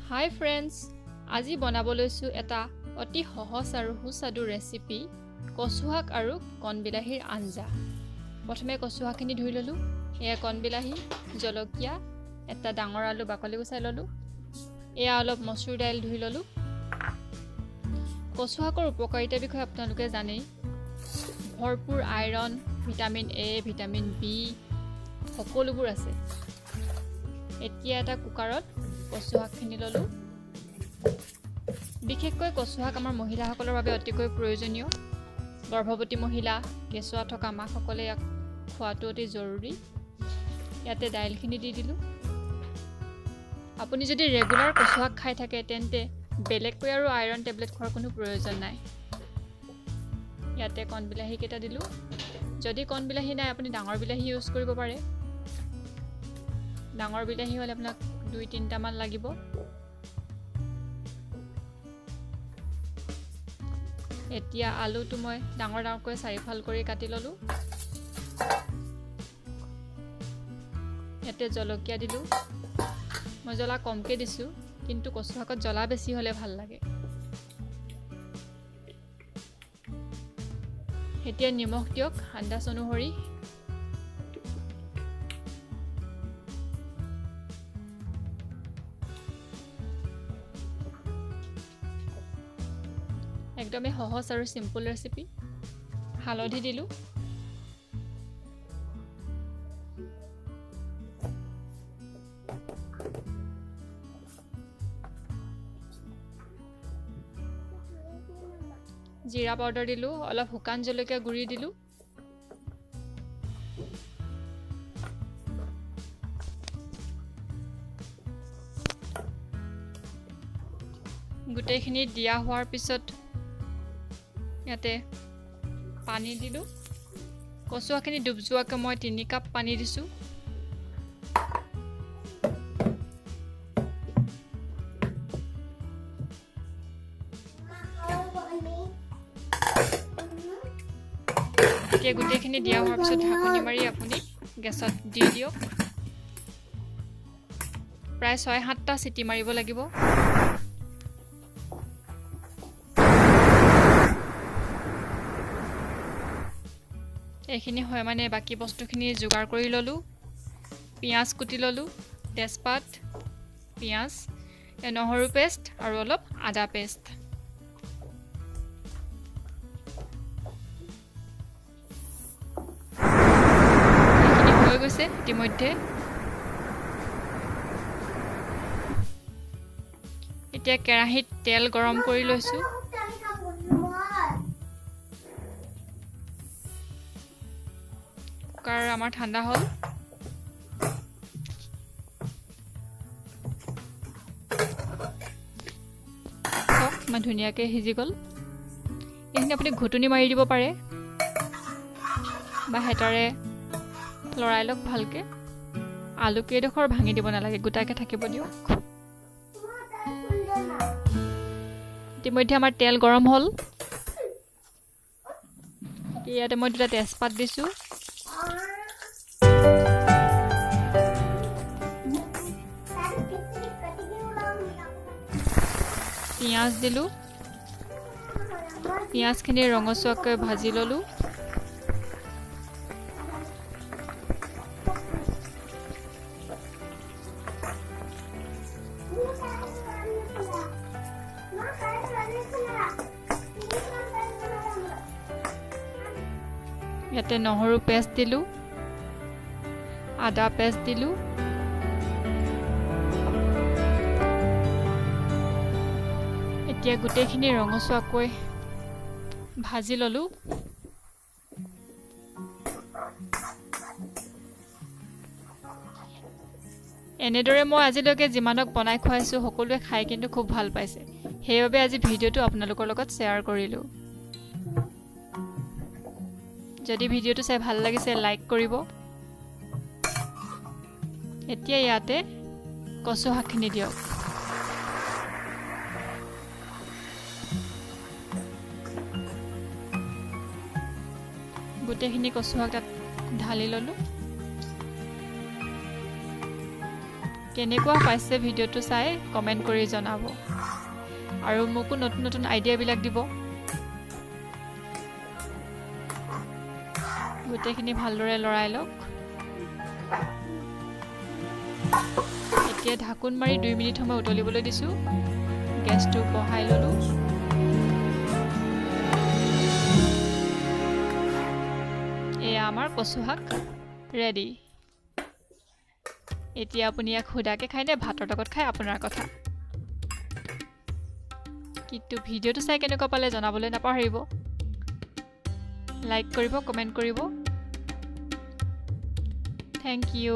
হাই friends, আজি বনাব লৈছোঁ এটা অতি সহজ আৰু সুস্বাদু ৰেচিপি, কচু শাক আৰু কণবিলাহীৰ আঞ্জা। প্ৰথমে কচু শাকখিনি ধুই ল'লোঁ। এয়া কণবিলাহী, জলকীয়া, এটা ডাঙৰ আলু বাকলি গুচাই ল'লোঁ। এয়া অলপ মচুৰ দাইল ধুই ল'লোঁ। কচু শাকৰ উপকাৰিতাৰ বিষয়ে আপোনালোকে জানেই। ভৰপূৰ iron, vitamin A, vitamin B সকলোবোৰ আছে। এতিয়া এটা কুকাৰত কচু শাকখিনি ল'লোঁ। বিশেষকৈ কচু শাক আমাৰ মহিলাসকলৰ বাবে অতিকৈ প্ৰয়োজনীয়। গৰ্ভৱতী মহিলা, কেঁচুৱা থকা মাকসকলে ইয়াক খোৱাটো অতি জৰুৰী। ইয়াতে দাইলখিনি দি দিলোঁ। আপুনি যদি ৰেগুলাৰ কচু শাক খাই থাকে তেন্তে বেলেগকৈ আৰু আইৰণ টেবলেট খোৱাৰ কোনো প্ৰয়োজন নাই। ইয়াতে কণবিলাহীকেইটা দিলোঁ। যদি কণবিলাহী নাই আপুনি ডাঙৰ বিলাহী ইউজ কৰিব পাৰে। ডাঙৰ বিলাহী হ'লে আপোনাক 2-3টামান লাগিব। এতিয়া আলুটো মই ডাঙৰ ডাঙৰকৈ চাৰিফাল কৰি কাটি ল'লোঁ। ইয়াতে জলকীয়া দিলোঁ। মই জ্বলা কমকৈ দিছোঁ, কিন্তু কচু শাকত জ্বলা বেছি হ'লে ভাল লাগে। এতিয়া নিমখ দিয়ক আন্দাজ অনুসৰি। একদমেই সহজ আৰু চিম্পল ৰেচিপি। হালধি দিলোঁ। জিৰা পাউডাৰ দিলোঁ, অলপ শুকান জলকীয়া গুড়ি দিলোঁ। গোটেইখিনি দিয়া হোৱাৰ পিছত ইয়াতে পানী দিলোঁ। কচু শাকখিনি ডুব যোৱাকৈ মই 3 কাপ পানী দিছোঁ। এতিয়া গোটেইখিনি দিয়া হোৱাৰ পিছত ঢাকনি মাৰি আপুনি গেছত দি দিয়ক। প্ৰায় 6-7টা চিটি মাৰিব লাগিব। এইখিনি হয় মানে বাকী বস্তুখিনি যোগাৰ কৰি ল'লোঁ। পিঁয়াজ কুটি ল'লোঁ, তেজপাত, পিঁয়াজ, নহৰু পেষ্ট আৰু অলপ আদা পেষ্ট। এইখিনি হৈ গৈছে ইতিমধ্যে। এতিয়া কেৰাহীত তেল গৰম কৰি লৈছোঁ। কুকাৰ আমাৰ ঠাণ্ডা হ'ল। চাওক ইমান ধুনীয়াকৈ সিজি গ'ল। এইখিনি আপুনি ঘুটনি মাৰি দিব পাৰে বা হেতাৰে লৰাই লওক ভালকৈ। আলু কেইডোখৰ ভাঙি দিব নালাগে, গোটাকৈ থাকিব দিয়ক। ইতিমধ্যে আমাৰ তেল গৰম হ'ল। ইয়াতে মই 2টা তেজপাত দিছোঁ। পিঁয়াজ দিলোঁ। পিঁয়াজখিনি ৰঙচুৱাকৈ ভাজি ল'লোঁ। ইয়াতে নহৰু পেষ্ট দিলোঁ, আদা পেষ্ট দিলোঁ। এতিয়া গোটেইখিনি ৰঙচুৱাকৈ ভাজি ল'লোঁ। এনেদৰে মই আজিলৈকে যিমানক বনাই খুৱাইছোঁ সকলোৱে খাই কিন্তু খুব ভাল পাইছে। সেইবাবে আজি ভিডিঅ'টো আপোনালোকৰ লগত শ্বেয়াৰ কৰিলোঁ। যদি ভিডিঅ'টো চাই ভাল লাগিছে লাইক কৰিব। এতিয়া ইয়াতে কচু শাকখিনি দিয়ক। গোটেইখিনি কচু শাক তাত ঢালি ল'লোঁ। কেনেকুৱা পাইছে ভিডিঅ'টো চাই কমেণ্ট কৰি জনাব আৰু মোকো নতুন নতুন আইডিয়াবিলাক দিব। গোটেইখিনি ভালদৰে লৰাই লওক। এতিয়া ঢাকোন মাৰি 2 মিনিট সময় উতলিবলৈ দিছোঁ। গেছটো বঢ়াই ল'লোঁ। এয়া আমাৰ কচু শাক ৰেডি। এতিয়া আপুনি ইয়াক সুদাকৈ খায় নে ভাতৰ লগত খায় আপোনাৰ কথা। কিন্তু ভিডিঅ'টো চাই কেনেকুৱা পালে জনাবলৈ নাপাহৰিব। লাইক কৰিব, কমেণ্ট কৰিব। Thank you.